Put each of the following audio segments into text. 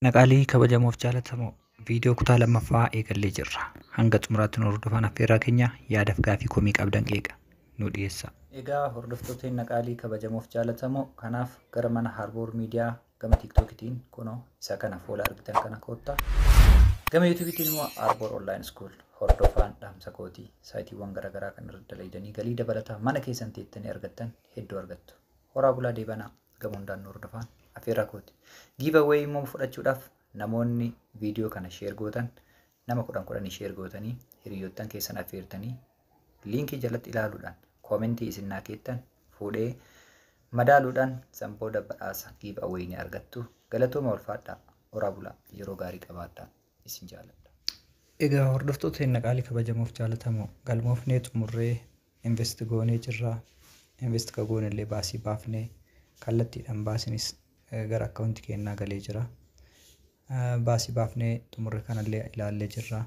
Naqaalii kabajamoof jaalatamoo, viidiyoo kutaa lammaffaa eegallee jirra. Hanga xumuraatti nu hordofaan affeerraa keenya. Yaadaaf gaafii komii qabdan qeeqa nu dhiyeessa. Egaa hordoftoota naqaalii kabajamoof jaalatamoo, kanaaf gara mana Harboor Miidiyaa gama TikTokitiin kunoo isa kana fuula argitan kana koottaa. Gama YouTubeiitiin immoo Harboor Online School hordofaan dhaamsa kootii. Saayitiiwwan garaagaraa kan irra dalaydanii galii dabalataa mana keessan teettanii argattan hedduu argattu. Horaa bulaa deebanaa, gama hundaan nu hordofaan affeerraa kooti. Giveaway immoo fudhachuudhaaf namoonni viidiyoo kana share gootan, nama 10 10 share gootanii hiriyoottan keessan affeertanii, liinkii jalatti ilaaluudhaan koomentii isin naa keettan fuudhee madaaluudhaan san booda badhaasa giveaway ni argattu. Galatooma, ulfaadhaa, horaa bulaa, yeroo gaarii qabaadhaa, isin jaaladha. Egaa hordoftoota hin naqaalii kabajamoof jaalatamoo, galmoofnee xumurree invest goonee jirra. Invest ka goone illee baasii baafnee kallattiidhaan baasinis gara akkaawuntii keenyaa galee jira. Baasii baafnee xumurre kanallee ilaallee jirra.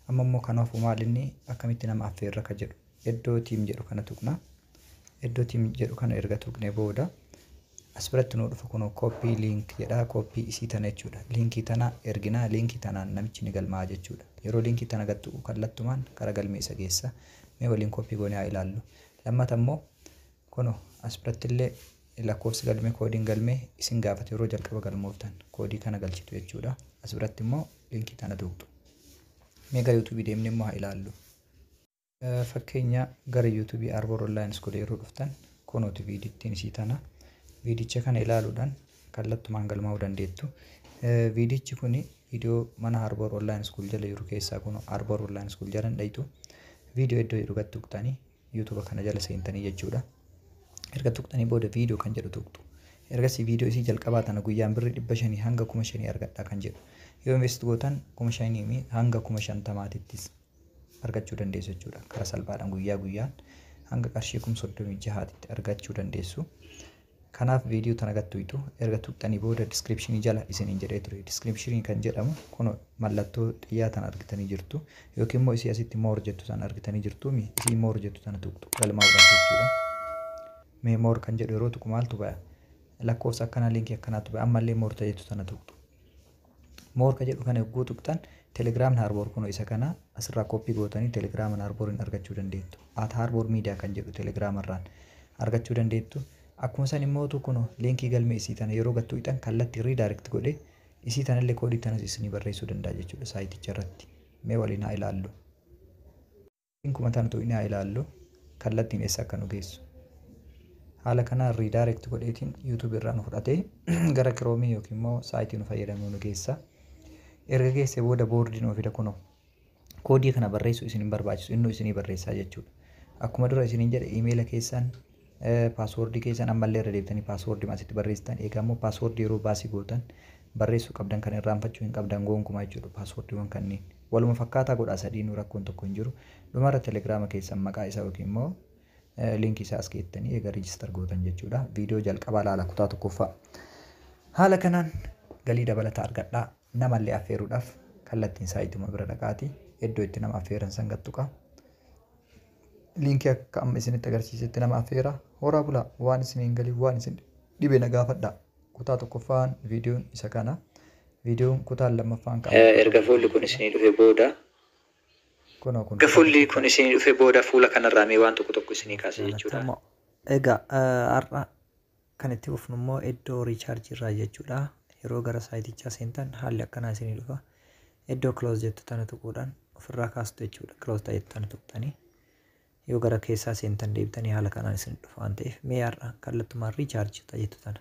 Amma immoo kanaafuu maal inni akkamitti nama affeerra ka jedhu iddoo team jedhu kana tuqna. Iddoo team jedhu kana erga tuqnee booda as biratti nu dhufa. Kunoo copy link jedha, copy isii tana jechuudha. Liinkii tana erginaa, liinkii tanaan namichi ni galmaa'a jechuudha. Yeroo liinkii tana gattu'u kallattumaan gara galmee isa geessa. Mee waliin copy goonee haa ilaallu. Lammata immoo kunoo as biratti illee lakkoofsi galmee, koodiin galmee isin gaafate yeroo jalqaba galmooftan koodii kana galchitu jechuudha. As biratti immoo liinkii tana tuqxu. Mee gara YouTubeii deemnee immoo haa ilaallu. Fakkeenya gara YouTubeii Arboor Online School yeroo dhuftan kunooti viidittiin isii tana. Viidicha kana ilaaluudhaan kallattumaan galmaa'uu dandeettu. Viidichi kuni viidiyoo mana Arboor Online School jala jiru keessaa kun Arboor Online School jala hin dhayitu. Viidiyoo iddoo jedhu gad tuqxanii YouTubea kana jala seentanii jechuudha. Erga tuqxanii booda viidiyoo kan jedhu tuqxu. Ergasii viidiyoo isii jalqabaa tana guyyaan birrii 500 hanga 5,000 argadhaa kan jedhu. Yoo invest gootan 5,000 hanga 50,000ttis argachuu dandeessu jechuudha. Karaa salphaadhaan guyyaa guyyaan hanga qarshii 36,000tti argachuu dandeessu. Kanaaf viidiyoo tana gattuutu erga tuqxanii booda descriptionii jala isiniin jedhee ture. Descriptionii kan jedhamu kun mallattoo xiyyaa tana argitanii jirtu. Yookiin immoo isii asitti more jettu sana argitanii jirtu. Isii more jettu tana tuqxu galmaa'uudhaaf jechuudha. Mee more kan jedhu yeroo tuqu maaltu baya? Lakkoofsa akkanaa, liinkii akkanaatu baya. Ammallee more jedhu tana tuqxu. More ka jedhu kana yogguu tuqxan Telegiraamni Harboor kunoo isa kana asirraa copy gootanii Telegiraaman Harbooriin argachuu dandeettu. @HarboorMedia kan jedhu Telegiraamarraan argachuu dandeettu. Akkuma san immoo kunoo liinkii galmee isii tana yeroo gattuu hixan kallattii redirect godhee isii tanallee koodii tanas isinii barreessuu danda'a jechuudha saayiticha irratti. Mee waliin haa ilaallu. Liinkuma tana tuqnee haa ilaallu, kallattiin eessa akka nu geessu. Haala kanaan redirect godheetiin YouTube irraa nu fudhatee gara Chromeii yookiin immoo saayitii nu fayyadamnu nu geessa. Erga geesse booda boordii nu fida kunoo. Koodii kana barreessuu isin hin barbaachisu, innuu isinii barreessaa jechuudha. Akkuma dura isiniin jedhe, iimeela keessan, paaswoordii keessan, ammallee irra deebitanii paaswoordii asitti barreessitan. Egaa immoo paaswoordii yeroo baasii gootan barreessuu qabdan kan irraanfachuu hin qabdan gonkumaa jechuudha paaswoordiiwwan kanneen. Waluma fakkaataa godhaa, sadiinuu rakkoon tokko hin jiru. Dhumarra Telegiraama keessan maqaa isaa yookiin immoo liinkii isaa as keettanii egaa register gootan jechuudha. Viidiyoo jalqabaa laala, kutaa tokkoffaa. Haala kanaan galii dabalataa argadhaa. Namallee affeeruudhaaf kallattiin saayituma bira dhaqaati. Iddoo itti nama affeeran san gattuqa. Liinkii akka amma isinitti agarsiisetti nama affeera. Horaa bulaa, waan isin hin galin, waan isin dhibe na gaafadhaa. Kutaa tokkoffaan viidiyoon isa kana. Viidiyoon kutaan lammaffaan qaba. Erga fuulli kun isinii dhufe booda Kunoo kun Erga fuulli kun isinii dhufe booda fuula kanarraa mee waan tokko tokko isinii kaasa jechuudha. Jaalatamoo, egaa har'a kan itti fufnu immoo iddoo rechargeii irraa jechuudha. Yeroo gara saayitichaa seentan haalli akkanaa isinii dhufa. Iddoo close jettu tana tuquudhaan ofirraa kaastu jechuudha. Close ta'e tana tuqxanii yoo gara keessaa seentan deebitanii haala kanaan isin dhufa waan ta'eef, mee har'a kallattumaan recharge jettu tana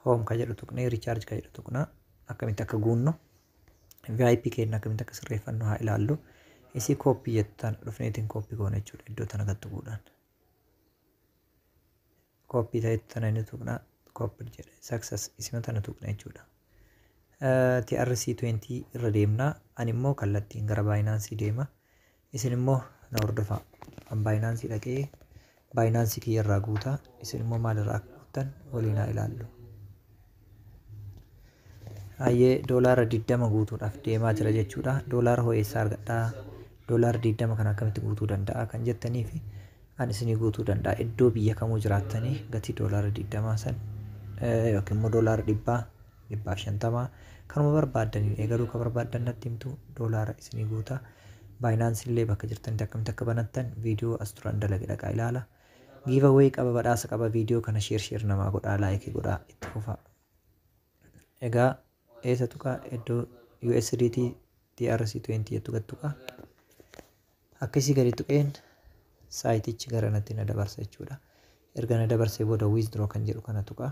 home ka jedhu tuqnee recharge ka jedhu tuqnaa, akkamitti akka guunnu, VIP keenya akkamitti akka sirreeffannu haa ilaallu. Isii copy jettu tana dhufneetiin copy goona jechuudha iddoo tana gad tuquudhaan. Copy ta'etu tana inni tuqnaa, copy jedhe, success, isima tana tuqna jechuudha. TRC20 irra deemnaa, ani immoo kallattiin gara Binance deema. Isin immoo na hordofaa. An Binance dhaqee Binance kiyya irraa guutaa, isin immoo maalirraa akka guuttan waliin haa ilaallu. Hayyee, doolaara 20 guutuudhaaf deemaa jira jechuudha. Doolaara hoo eessaa argadhaa? Doolaara 20 kana akkamitti guutuu danda'a kan jettanii fi ani isinii guutuu danda'a. Iddoo biyya kamuu jiraattanii gatii doolaara 20 san yookiin immoo doolaara 100 150 kanuma barbaaddaniin eegaluu ka barbaaddan natti himtu, doolaara isinii guuta. Binance illee bakka jirtanitti akkamitti akka banattan viidiyoo as duraan dalage dhaqaa ilaala. Giveaway qaba, badhaasa qaba. Viidiyoo kana share share namaa godhaa, like godhaa, itti fufaa. Egaa eessa tuqaa? Iddoo USDT TRC20 jettu gad tuqaa. Akkasii gadi tuqeen saayitichi gara natti na dabarsa jechuudha. Erga na dabarsee booda withdraw kan jedhu kana tuqaa.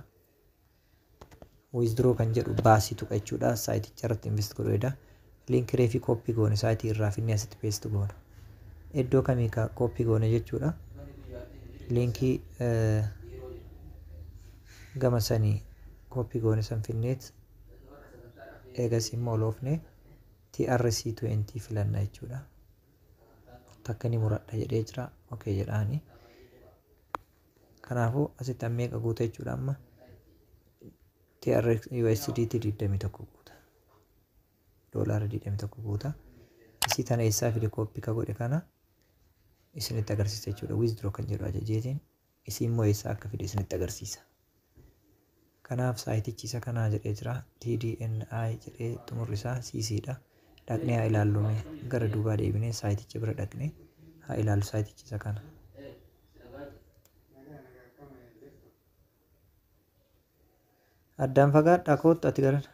Withdraw kan jedhu baasii tuqa jechuudha. Saayiticha irratti invest godhu. Liinkii reefii copy goone saayitii irraa finnee asitti paste goona. Iddoo kamii ka copy goone jechuudha. Liinkii gama sanii copy goone san finneet eegas immoo oloofne TRC20 filanna jechuudha. Takka ni muradha jedhee jira. Okay jedhaani. Kanaafuu asitti meeqa guuta jechuudha? Amma TR USDT 21 guuta. Doolaara 21 guuta. Isii tana eessaa fide? Copy ka godhe kana isinitti agarsiisa jechuudha. Withdraw kan jedhu ajajeetiin isii immoo eessaa akka fide isinitti agarsiisa. Kanaaf saayitichi isa kanaa jedhee jira. TDNI jedhee xumurri isaa CC dha. Dhaqnee haa ilaallume, gara duubaa deebinee saayiticha bira dhaqnee haa ilaallu saayitichi isa kana. Addaan fagaadhaa, koottu ati garana.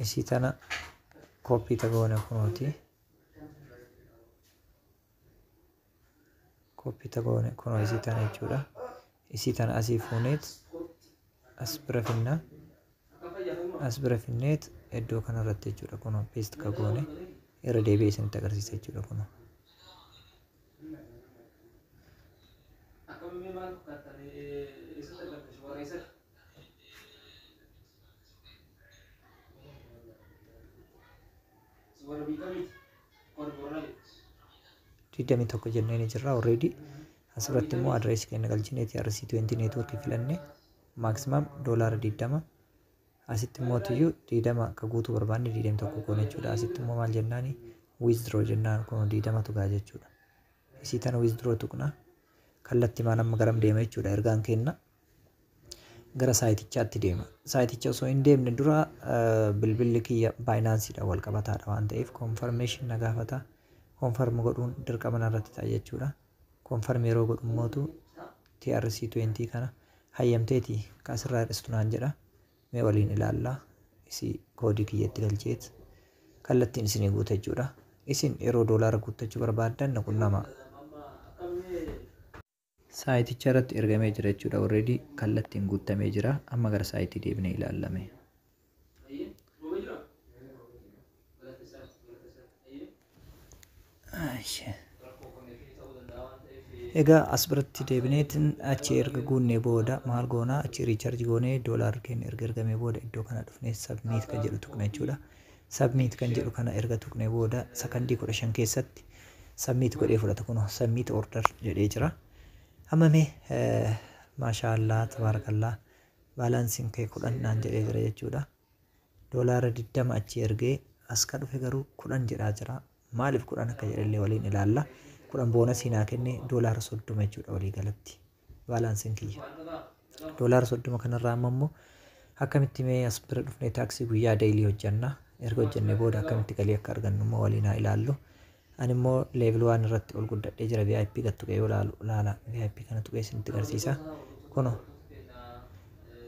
Isii tana copy tagoone kunooti. Copy tagoone kunoo isii tana jechuudha. Isii tana asii fuuneet as bira finna. As bira finneet iddoo kanarratti jechuudha, kunoo paste ka goone irra deebi'ee isinitti agarsiisa jechuudha kunoo. Akkamii maal fakkaatan eessatti argamte warra eessatti? Warra biyya kamiiti? Warra Booranaa jedhu. 21 jennee ni jirra already. Asirratti immoo adreesii keenya galchine, TRC20 network filanne, maximum doolaara 20. Asitti immoo tuyyuu 20 akka guutuu barbaanne 21 goone jechuudha. Asitti immoo maal jennaani? Withdraw jennaan, kun 20 gaa jechuudha. Isii tana withdraw tuqna. Kallattii maan amma garam deema jechuudha? Ergaan kenna gara saayitichaatti deema. Saayiticha osoo hin deemne dura bilbilli kiyya Binanceiidhaan wal qabataadha waan ta'eef confirmation na gaafata. Confirm godhuun dirqama narratti ta'a jechuudha. Confirm yeroo godhu immootu TRC20 kana hayyamteeti ka asirraa hir'istu naan jedha. Mee waliin ilaallaa. Isii koodii kiyyatti galcheet kallattiin isinii guuta jechuudha. Isin yeroo doolaara guuttachuu barbaaddan na qunnamaa. Saayiticha irratti ergamee jira jechuudha. Already kallattiin guutamee jira. Amma gara saayitii deebinee ilaallame. Roobee jira? Galata isaati, galata isaati. Rakkoo konneeshinii ta'uu danda'a waan ta'eef. Egaa as biratti deebineetiin achi erga guunnee booda maal goonaa? Achi recharge goonee doolaarri keenya erga ergamee booda iddoo kana dhufnee submit kan jedhu tuqna jechuudha. Submit kan jedhu kana erga tuqnee booda sakandii 15 keessatti submit godhee fudhata, kunoo submit order jedhee jira. Amma mee maashaallaa tabaarakallaa, balanceiin kee 10 naan jedhee jira jechuudha. Doolaara 20 achi ergee as ka dhufe garuu 10 jedhaa jira. Maaliif 10 akka jedhallee waliin ilaalla. 10 bonusii naa kenne, doolaara 30 jechuudha walii galatti balanceiin kiyya. Doolaara 30 kanarraa amma immoo akkamitti mee as bira dhufnee task guyyaa daily hojjanna. Erga hojjannee booda akkamitti galii akka argannu immoo waliin haa ilaallu. Ani immoo level 1 irratti ol guddadhee jira. VIP gad tuqee yoo ilaalu ilaala. VIP kana tuqee isinitti agarsiisa. Kunoo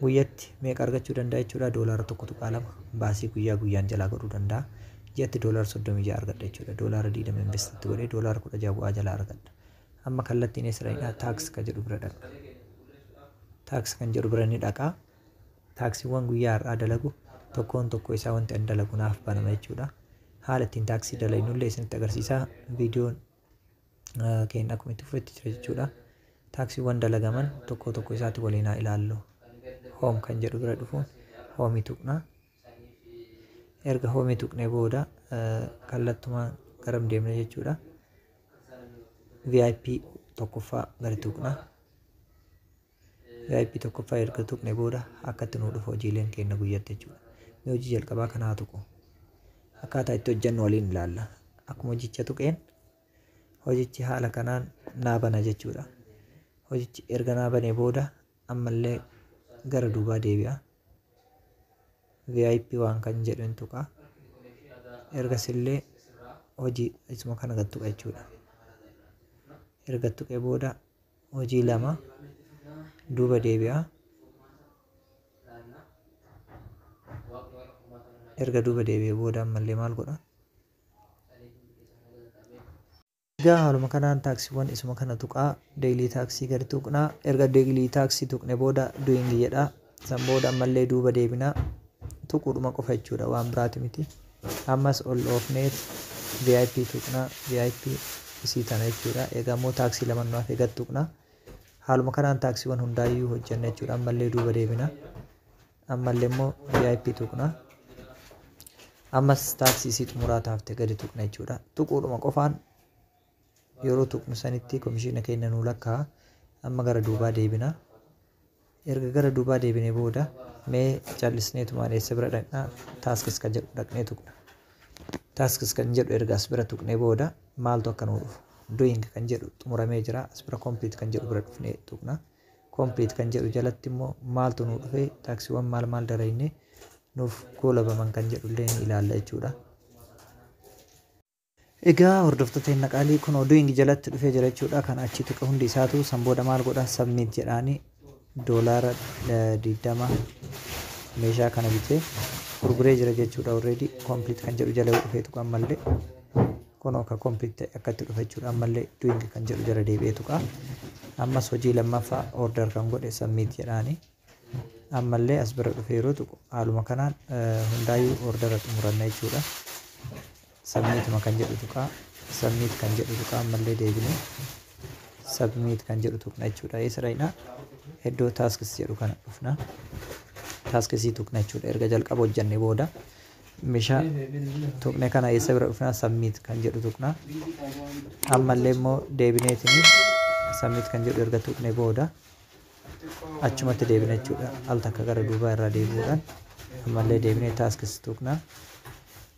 guyyatti meeqa argachuu danda'a jechuudha? Doolaara 1.2 baasii guyyaa guyyaan jalaa godhuu danda'a. Ji'atti doolaara 36 argadha jechuudha. Doolaara 20 investitti godhee doolaara 16 bu'aa jalaa argadha. Amma kallattiin eessa dhaqna? Task kan jedhu bira dhaqna. Task kan jedhu bira ni dhaqaa. Taskiiwwan guyyaa har'aa dalagu tokkoon tokko isaa wanti ani dalagu naaf banama jechuudha. Haala ittiin task dalagnullee isinitti agarsiisa. Viidiyoon keenya akkuma itti fufetti jira jechuudha. Taskiiwwan dalagaman tokko tokko isaatti waliin haa ilaallu. Home kan jedhu bira dhufuun homeii tuqna. Erga homeii tuqnee booda kallattumaan garam deemna jechuudha? VIP tokkoffaa gadi tuqna. VIP tokkoffaa erga tuqne booda akkatti nuu dhufa hojiileen keenya guyyatti jechuudha. Mee hojii jalqabaa kana haa tuqu. Akkaataa itti hojjennu waliin ilaalla. Akkuma hojicha tuqeen Hojichi haala kanaan naa bana jechuudha. Hojichi erga naa banee booda ammallee gara duubaa deebi'a. VIP waan kan jedhu hin tuqa. Ergasillee hojii isuma kana gad tuqa jechuudha. Erga tuqee booda hojii lama duuba deebi'a. Erga duuba deebi'ee booda ammallee maal godha? Egaa haaluma kanaan taskiiwwan isuma kana tuqaa, daily task gadi tuqnaa. Erga daily task tuqne booda doing jedha. San booda ammallee duuba deebinaa, tuquudhuma qofa jechuudha, waan biraati miti. Ammas ol oofneet VIP tuqnaa, VIP isii tana jechuudha. Egaa immoo task lama nu hafe gad tuqnaa. Haaluma kanaan taskiiwwan hundaayyuu hojjenna jechuudha. Ammallee duuba deebina. Ammallee immoo VIP tuqnaa. Ammas task isii xumuraa taafte gadi tuqna jechuudha. Tuquudhuma qofaan yeroo tuqnu sanitti komishiina keenya nuu lakkaa'a. Amma gara duubaa deebina. Erga gara duubaa deebine booda mee callisneetumaan eessa bira dhaqnaa? Tasks kan jedhu dhaqnee tuqna. Tasks kan jedhu erga as bira tuqnee booda maaltu akka nuu dhufu? Doing kan jedhu xumuramee jira. As bira complete kan jedhu bira dhufnee tuqna. Complete kan jedhu jalatti immoo maaltu nuu dhufe? Taskiiwwan maal maal dalagne nuuf goolabaman kan jedhu illee ni ilaalla jechuudha. Egaa hordoftoota hin qaalii, kun doing jalatti dhufee jira jechuudha. Kan achi tuqe hundi isaatu san booda maal godha? Submit jedhaanii $20 meeshaa kana bitee gurguree jira jechuudha. Already complete kan jedhu jala dhufee tuqa. Ammallee kun akka complete ta'e akkatti dhufa jechuudha. Ammallee doing kan jedhu jala deebi'ee tuqa. Ammas hojii lammaffaa order kan godhe submit jedhaanii ammallee as bira dhufee yeroo tuqu haaluma kanaan hundaayyuu ordera xumuranna jechuudha. Submituma kan jedhu tuqaa, submit kan jedhu tuqaa, ammallee deebinee submit kan jedhu tuqna jechuudha. Eessa dhaqnaa? Iddoo tasks jedhu kana dhufna. Tasksii tuqna jechuudha. Erga jalqaba hojjannee booda meeshaa tuqne kana eessa bira dhufna? Submit kan jedhu tuqna. Ammallee immoo deebineetiin submit kan jedhu erga tuqne booda achumatti deebina jechuudha. Al takka gara duubaa irraa deebi'uudhaan ammallee deebinee tasks tuqna.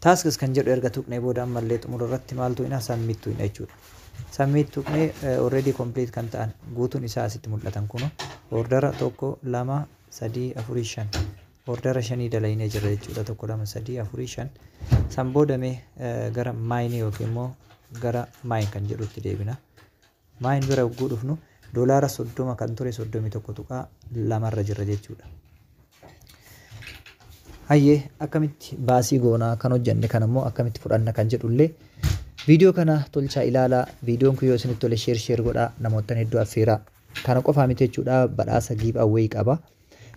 Tasks kan jedhu erga tuqnee booda ammallee xumura irratti maal tuqna? Submit tuqna jechuudha. Submit tuqnee already complete kan ta'an guutuun isaa asitti mul'atan. Kuno ordera tokko, lama, sadii, afurii, shan, ordera shanii dalaynee jira jechuudha. Tokko, lama, sadii, afurii, shan. San booda mee gara mine yookiin immoo gara mine kan jedhutti deebina. Mine bira yogguu dhufnu $30 kan ture 31.2rra jirra jechuudha. Hayyee, akkamitti baasii goonaa, kan hojjenne kan ammoo akkamitti fudhanna kan jedhullee viidiyoo kana tolchaa ilaalaa. Viidiyoon kun yoo isinitti tole share share godhaa, namoottan hedduu affeeraa. Kana qofaa miti jechuudha, badhaasa give away qaba.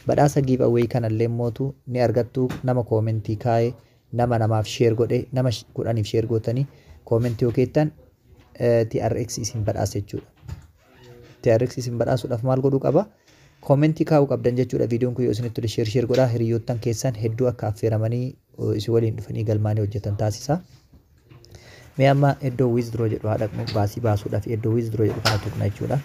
Badhaasa give away kanallee mootu ni argattu. Nama commentii kaa'e, nama namaaf share godhe, nama 10f share gootanii commentii yoo keettan TRX isin badhaasa jechuudha. TRX isin badhaasuudhaaf maal godhuu qaba? Commentii kaa'uu qabdan jechuudha. Viidiyoon kun yoo isinitti tole share share godhaa, hiriyoottan keessan hedduu akka affeeramanii isin waliin dhufanii galmaanii hojjetan taasisa. Mee amma iddoo withdraw jedhu haa dhaqnu. Baasii baasuudhaaf iddoo withdraw jedhu kana tuqna jechuudha.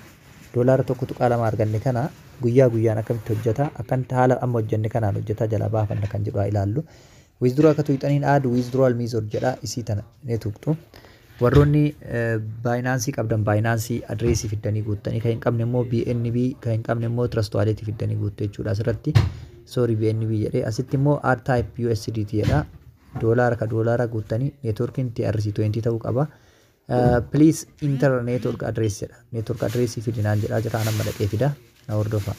$1.2 arganne kana guyyaa guyyaan akkamitti hojjeta, akkamitti haala amma hojjenne kanaan hojjeta, jalaa baafanna kan jedhu haa ilaallu. Withdraw akka tuqxaniin add withdrawal method jedha, isii tana ni tuqxu. Warroonni Binance qabdan Binance addressii fiddanii guuttanii, kan hin qabne immoo BNB, kan hin qabne immoo Trust Wallet fiddanii guuttu jechuudha asirratti. Sorry, BNB jedhee, asitti immoo add type USDT jedha. Doolaara ka doolaara guuttanii networkiin TRC20 ta'uu qaba. Please enter network address jedha. Network address fidinaan jedhaa jira, nama dhaqee fida, na hordofa.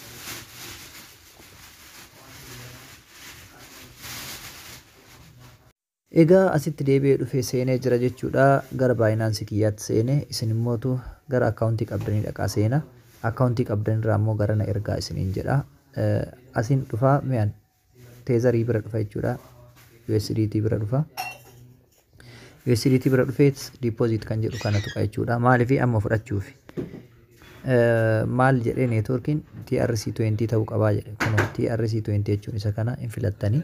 Egaa asitti deebi'ee dhufee seenee jira jechuudha. Gara Binance kiyyaatti seenee, isin immootu gara akkaawuntii qabdanii dhaqaa seena. Akkaawuntii qabdanirraa immoo gara na ergaa isiniin jedha. Asiin dhufaa, mi'an Tetherii bira dhufa jechuudha. USDT bira dhufa. USDT bira dhufeet deposit kan jedhu kana tuqa jechuudha. Maaliif amma fudhachuufi? Maal jedhee? Networkiin TRC20 ta'uu qabaa jedhe. Kunoo TRC20 jechuun isa kana hin filattanii.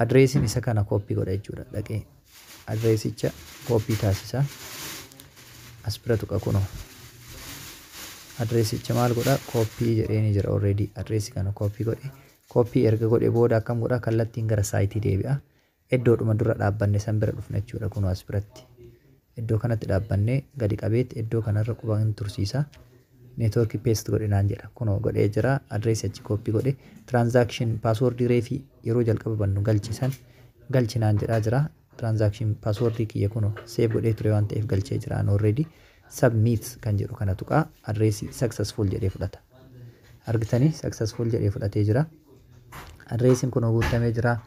Addressiin isa kana copy godha jechuudha. Dhaqee addressicha copy taasisa. As bira tuqa, kunoo. Addressicha maal godha? Copy jedhee ni jira already. Addressii kana copy godhe. Copy erga godhe booda akkam godha? Kallattiin gara siteii deebi'a. Iddoodhuma dura dhaabbanne san bira dhufna jechuudha, kunoo as biratti. Iddoo kanatti dhaabbannee gadi qabeetti iddoo kanarra qubaan tursiisa. Networkii paste godhinaan jedha. Kunoo godhee jira. Adreesii achi copy godhe. Transaction passwordii reefii yeroo jalqaba bannu galchisan galchinaan jedhaa jira. Transaction passwordii kiyya kunoo save godhee ture waan ta'eef galchee jira already. Submit kan jedhu kana tuqaa, adreesii successful jedhee fudhata. Argitanii, successful jedhee fudhatee jira. Adreesiin kun guutamee jira.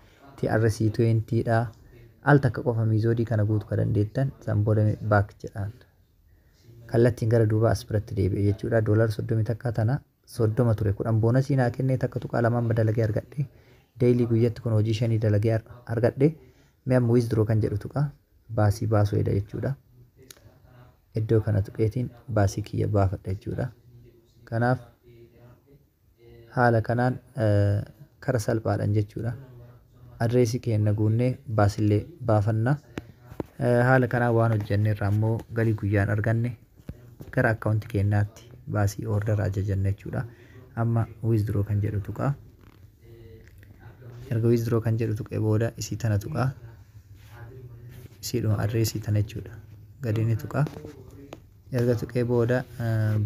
TRC20 dha. Al takka qofa methodii kana guutuu kan dandeettan, san booda back jedhaan. Kallattiin gara duubaa as biratti deebi'e jechuudha. Doolara 31 tana, 30 ture, 10 bonusii naa kennee, 1.2 dalagee argadhe. Daily guyyatti kun hojii shanii dalagee argadhe. Mee amma withdraw kan jedhu tuqa, baasii baasuu jedha jechuudha. Iddoo kana tuqeetiin baasii kiyya baafadha jechuudha. Kanaaf haala kanaan kara salphaadhaan jechuudha. Adreesii keenya guunnee baasillee baafanna. Haala kanaan waan hojjenne irraa immoo galii guyyaan arganne gara akkaawuntii keenyaatti baasii order ajajanna jechuudha. Amma withdraw kan jedhu tuqaa. Erga withdraw kan jedhu tuqee booda isii tana tuqaa. Isiidhuma adreesii tana jechuudha. Gadi ni tuqaa. Erga tuqee booda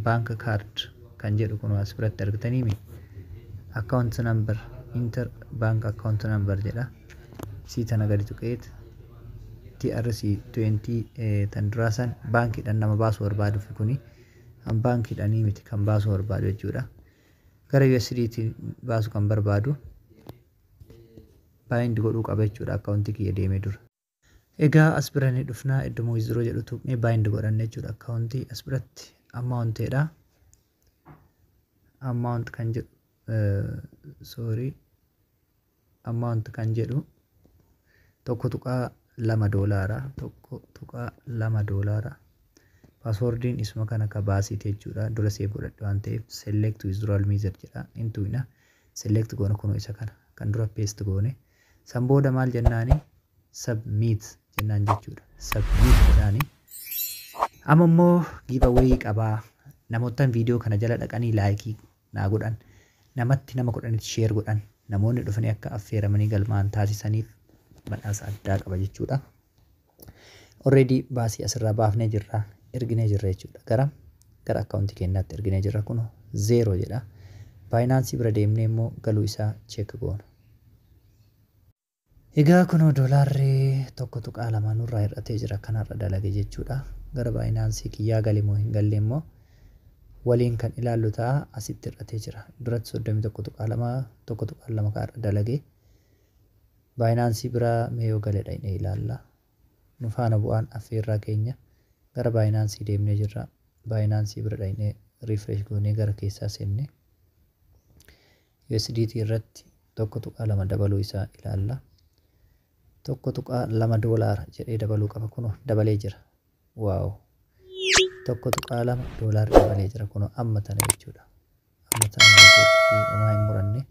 bank card kan jedhu kun as biratti argitaniimi. Account number, enter bank account number jedha. Isii tana gadi tuqeet TRC 20 tan duraa san baankiidhaan nama baasuu barbaaduuf, kuni kan baankiidhaanii miti kan baasuu barbaadu jechuudha. Gara USDT baasuu kan barbaadu bind godhuu qaba jechuudha akkaawuntii kiyya deemee dura. Egaa as bira ni dhufnaa, iddoo withdraw jedhu tuqnee bind godhanne jechuudha akkaawuntii as biratti amounteedha. Amount kan jedhu, sorry, amount kan jedhu 1.2 doolaara, 1.2 doolaara. Passwordiin isuma kana ka baasiiti jechuudha. Dura save godhadhe waan ta'eef select withdrawal method jedha. Intuina select goone, kunoo isa kana kan dura paste goone. San booda maal jennaani? Submit jennaan jechuudha. Submit jedhaani. Amma immoo giveaway qabaa. Namoottan viidiyoo kana jala dhaqanii likeii naa godhan, namatti nama 10tti share godhan, namoonni dhufanii akka affeeramanii galmaan taasisaniif badhaasa addaa qaba jechuudha. Already baasii asirraa baafnee jirra, erginee jirra jechuudha. Gara akkaawuntii keenyaatti erginee jirra, kun zero jedha. Binance bira deemnee immoo galuu isaa check goona. Egaa kunoo doolaarri 1.2 nurraa hir'atee jira, kanarra dalage jechuudha. Gara Binance kiyyaa gale moo hin galle immoo waliin kan ilaallu ta'a, asitti hir'atee jira. Duratti 31.2, 1.2 kaarra dalage. Binance bira mee yoo gale dhaqnee ilaalla. Nu faana bu'aan affeerraa keenya, gara Binance deemnee jirra. Binance bira dhaqnee refresh goonee gara keessaa seenne. USDT irratti 1.2 dabaluu isaa ilaalla. 1.2 doolaara jedhee dabaluu qaba, kunoo dabalee jira. Wow! 1.2 doolaara dabalee jira, kunoo amma tana jechuudha. Amma tana networkii homaa hin muranne.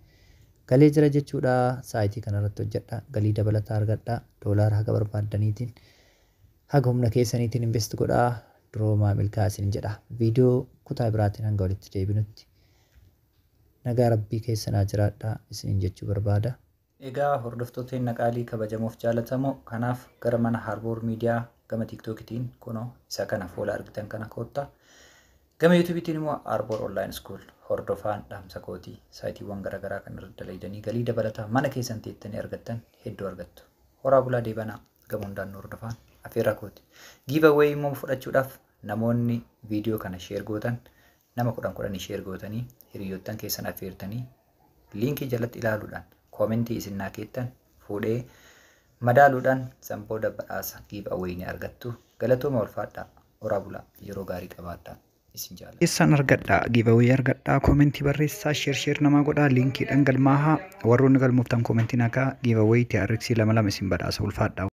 Galee jira jechuudha. Siteii kanarratti hojjedha. Galii dabalataa argadha. Doolaara haga barbaaddaniitiin, haga humna keessaniitiin invest godhaa. Duroomaa, milkaa isin jedha. Viidiyoo kutaa biraatiin hanga walitti deebinutti nagaa rabbii keessanaa jiraadhaa isiniin jechuu barbaada. Egaa hordoftoota naqaalii kabajamoof jaalatamoo, kanaaf gara mana Harboor Miidiyaa gama TikTokitiin kunoo isa kana fuula argitan kana koottaa. Gama YouTubeiitiin immoo Harboor Online School hordofaan dhaamsa kootii, saayitiiwwan garaagaraa kan irra dalaydanii galii dabalataa mana keessan teettanii argattan hedduu argattu. Horaa bulaa deebanaa, gama hundaan nu hordofaan affeerraa kooti. Giveaway immoo fudhachuudhaaf namoonni viidiyoo kana share gootan, nama 10 10 share gootanii hiriyoottan keessan affeertanii linkii jalatti ilaaluudhaan commentii isin naa keettan fuudhee madaaluudhaan san booda badhaasa giveaway ni argattu. Galatooma, ulfaadhaa, horaa bulaa, yeroo gaarii qabaadhaa, isin jaalladha. Keessan argadhaa, giveaway argadhaa, commentii barreessaa, share share namaa godhaa, linkiidhaan galmaahaa, warroonni galmooftan commentii nagaa, giveaway TRX 2 2 isin badhaasa, ulfaadhaa.